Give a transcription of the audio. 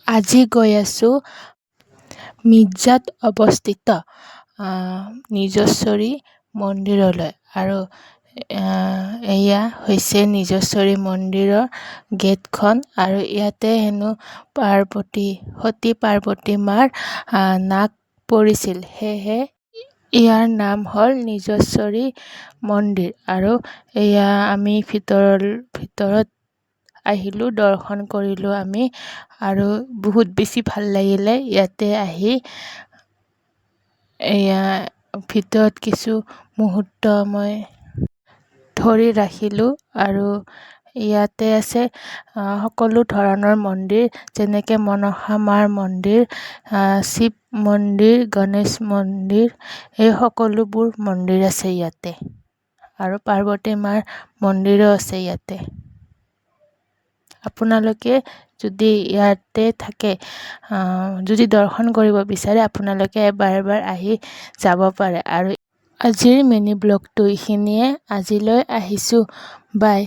আজি গৈ আছোঁ মিৰ্জাত অৱস্থিত নিজস্বৰী মন্দিৰলৈ আৰু এয়া হৈছে নিজস্বৰী মন্দিৰৰ গেটখন আৰু ইয়াতে হেনো পাৰ্বতী সতী পাৰ্বতী মাৰ নাক পৰিছিল, সেয়েহে ইয়াৰ নাম হ'ল নিজস্বৰী মন্দিৰ। আৰু এয়া আমি ভিতৰত আহিলোঁ, দৰ্শন কৰিলোঁ আমি আৰু বহুত বেছি ভাল লাগিলে ইয়াতে আহি। এয়া ভিতৰত কিছু মুহূৰ্ত মই ধৰি ৰাখিলোঁ। আৰু ইয়াতে আছে সকলো ধৰণৰ মন্দিৰ, যেনেকৈ মনসা মাৰ মন্দিৰ, শিৱ মন্দিৰ, গণেশ মন্দিৰ, এই সকলোবোৰ মন্দিৰ আছে ইয়াতে আৰু পাৰ্বতী মাৰ মন্দিৰো আছে ইয়াতে। আপোনালোকে যদি ইয়াতে থাকে, যদি দৰ্শন কৰিব বিচাৰে, আপোনালোকে এবাৰ এবাৰ আহি যাব পাৰে। আৰু আজিৰ মিনি ব্লগটো এইখিনিয়ে, আজিলৈ আহিছোঁ, বাই।